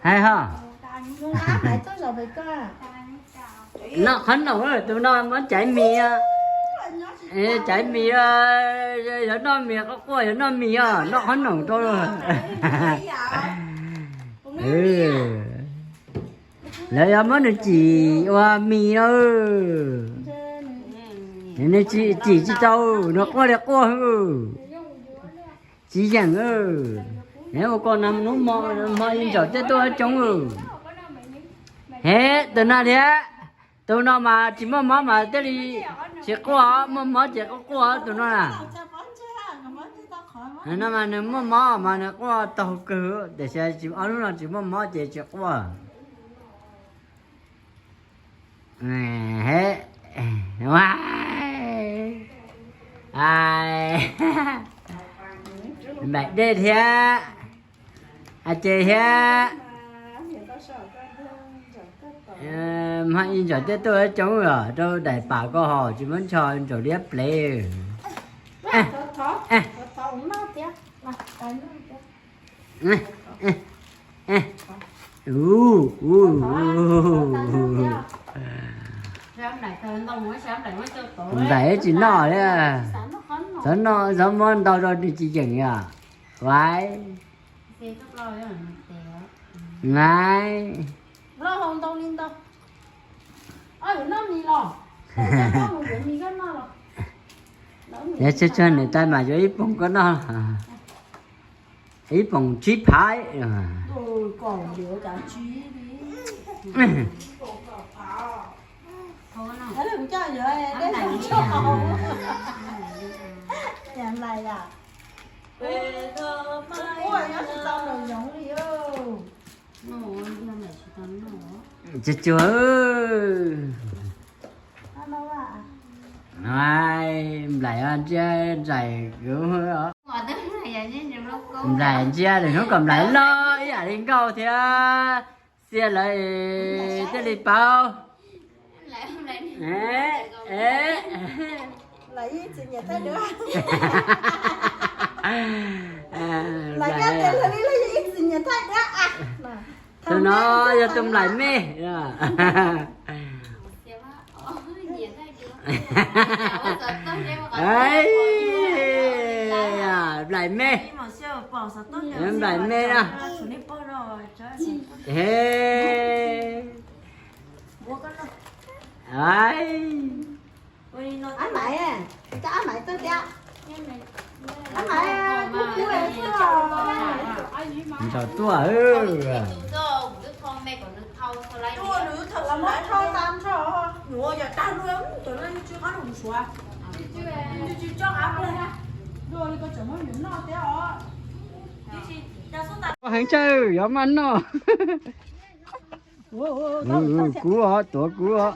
Hais ho. Noj qhob noom, tus no muab caiv mis, caiv mis, yog noj mis quaj quaj, yog noj mis os, noj qhob noom rau. Lawv yuav muab nws cim ua mis no. Nws cim tsis tau, nws quaj li quaj. Tsis yeem. Ua ko no hnub hmo ib ntsaum thiaj tuaj coob. He, tus no thiab. Tus no mas tsis muaj mob mas thiaj li tsis quaj, muaj mob ces quaj quaj tus no na. No mas nws muaj mob mas nws quaj taug kawg, tiam sis ob hnub no tsis muaj mob ces tsis quaj. Nplaim dej thiab, a ces thiab. Hmo ib ntsaum thiaj tuaj coob os, rau daim pam ko ho tsis muab ncho ntsaum liab plev. Nplaim tsis noj li. Xyov noj, xyov muab ntau rau nws tsis yeem yom. Vais. Nais. Yog tshuav tshuav niam tais mas yuav ib poom koj noj. Ib poom tsib phav. Tsuag tsuag. Nplaim ntsia nraim. Nplaim ntsia lwm hnub kom nplaim loj ib yam li nkauj thiab. Xia lawv thiaj li paub. Tus no yog tus nplaim me. Nplaim me. Nplaim me na. Ntaus tuaj. Heev tshaj, yuav maj noj. Kuv os, tuav kuv os.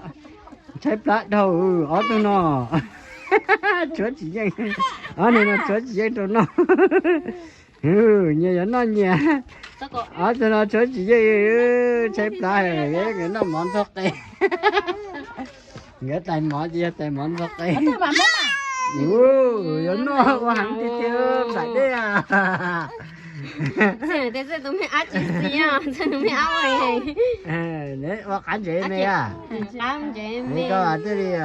Tshaib plab dhau ob tug no. Tshuav tsis yeej. Ob niag no tshuav tsis yeej rau noj. Nyias yuav noj nyias. Ob tug no tshuav tsis yeej, tshaib plab, nkawd noj mov ntxuag qe. Nkawd tais mov ces yog tais mov ntxuag qe. Yuav noj ua heev tiag tiag, nplaim dej. Ua qab ntsev me a. Koj thiaj li a.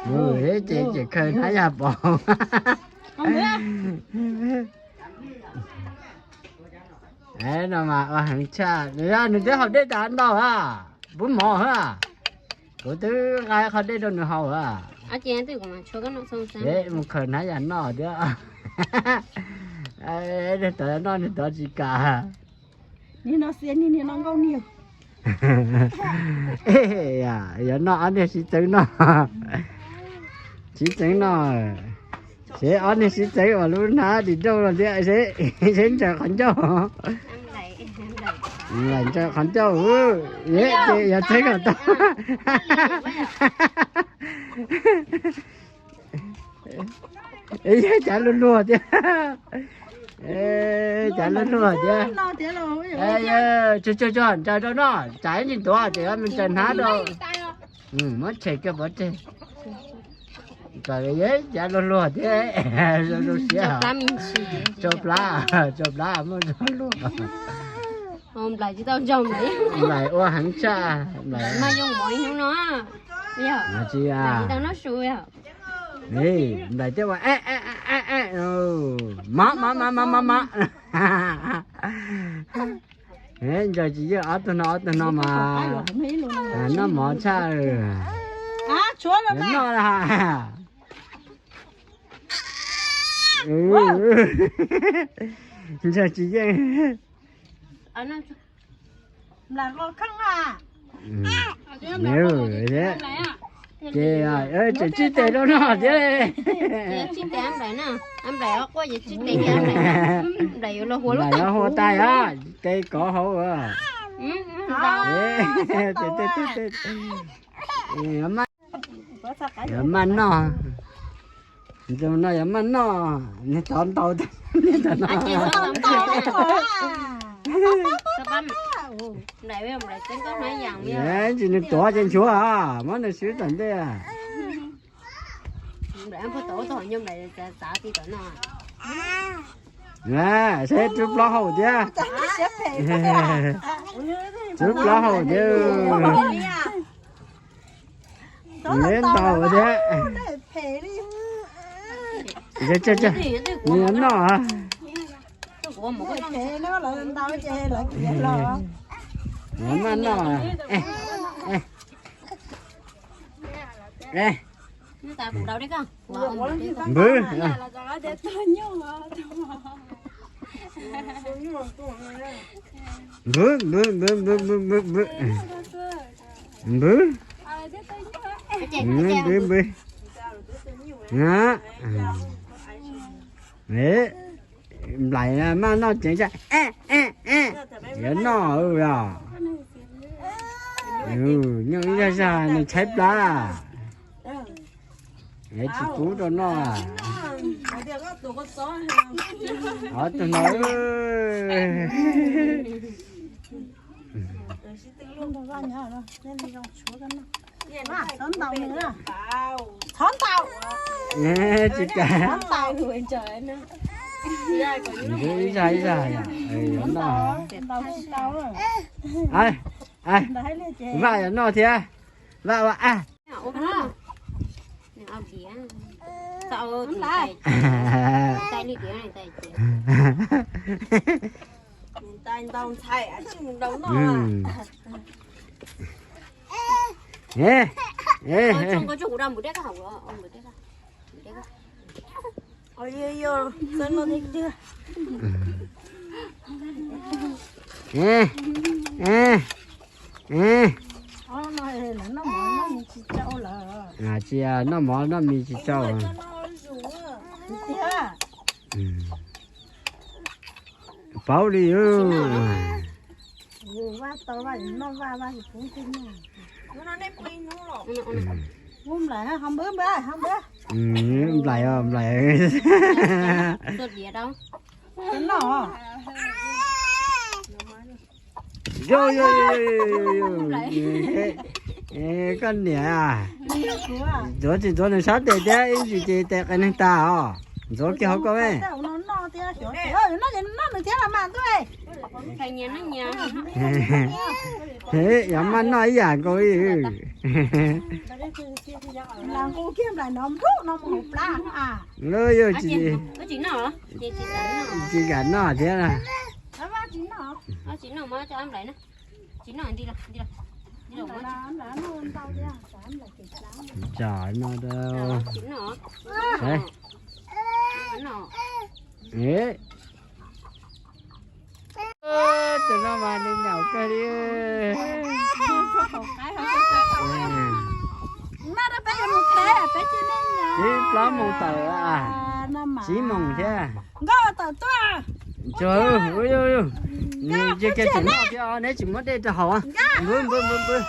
Ces ces khaws hnab yaj pov. No mas ua heev tshaj, nws twb haus dej tas ntau a, pub mov a. Kuv twb nqa qho dej rau nws haus a. Mus khaws hnab yaj noj thiab. Nws tod noj nws tod tsis kam. Yog noj ob niag sib txeev noj, sib txeev noj, seb ob niag sib txeev uas lub hnab dim dauj los tias seb ntsaws qhov ncauj. Nplaim ntsaws qhov ncauj, ces yog txeev kom tau. Yog cav luag luag thiab. Cav luag luag thiab. Tsuag tsuag, ntsaws rau noj, tsam ib ntsis tuav ces me ntsaws hnab rau. Muab tshem kiag pov tseg. Kom cav luag luag thiab, zoo zoo siab. Tsau plab, tsau plab muaj zoo luag. Nplaim tsis tau ntsog nplaim. Nplaim ua heev tshaj nplaim. Mas yoo mov ib hnub no. Yog tsis tau noj su yog. Nplaim thiaj ua mov mov mov mov mov. Ntsaws tsis yeej ob tug no ob tug no mas noj mov tshaj. Noj na. Ntsaws tsis yeej. Ces tseem tsib tes rau no thiab. Tsib tes na, nplaim quaj ces tsib tes, nplaim yuav los hu lub, nplaim yuav hu tais, tes kov hauv. Yuav maj noj, no yuav maj noj, nws tov ntau, nws tov no. Tsis nws tuav ces nchuav, muab nws swb tom ntej. Saib rub plaub hau thiab. Rub plaub hau thiab. Nws ntau thiab. Nws noj. Nws maj noj. Npwv. Npwv, npwv, npwv, npwv, npwv, npwv, npwv. Npwv. Npwv, npwv. Nplaim maj noj ceev zaj. Yuav noj os. Nyooj ib zaj zaj nws tshaib plab. Tsis pub rau noj. Ob tug no. Tsis kam. Ib zaj ib zaj yom. Yuav noj. Vaj yuav noj thiab. Vaj ua a. Tsis noj mov noj mis tsis tsau. Paub li. Nplaim os, nplaim. Koj niam, ntxuav tsis ntxuav nws sab tes thiab ib ntsis ces tes qe neeg tag os. Ntxuav kiag hauv koj me. Yuav maj noj ib yam nkaus li. Lawv yog tsis, tsis kam noj thiab. Tsis noj. Tus no mas nws nyaum kawg li. Tib plaub moos tawm, tsib moos thiab. Tsuag, nws cia kiag tseem noj thiab os, neb tsis muab dej rau haus. Npwv, npwv, npwv, npwv.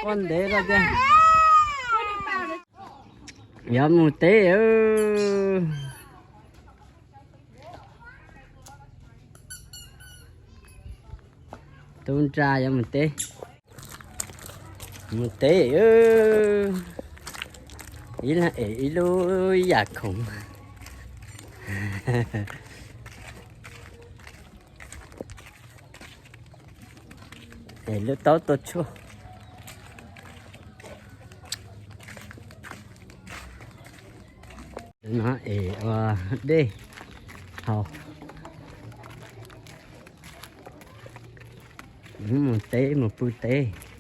Quaj ntev rau tiag. Yuav mus teb. Tub ntsa yuav mus teb. Mus teb. Ib leeg ev ib lub yam khoom. Es lub taub tua tshuaj no es ua dej haus, mus teb mus pw teb.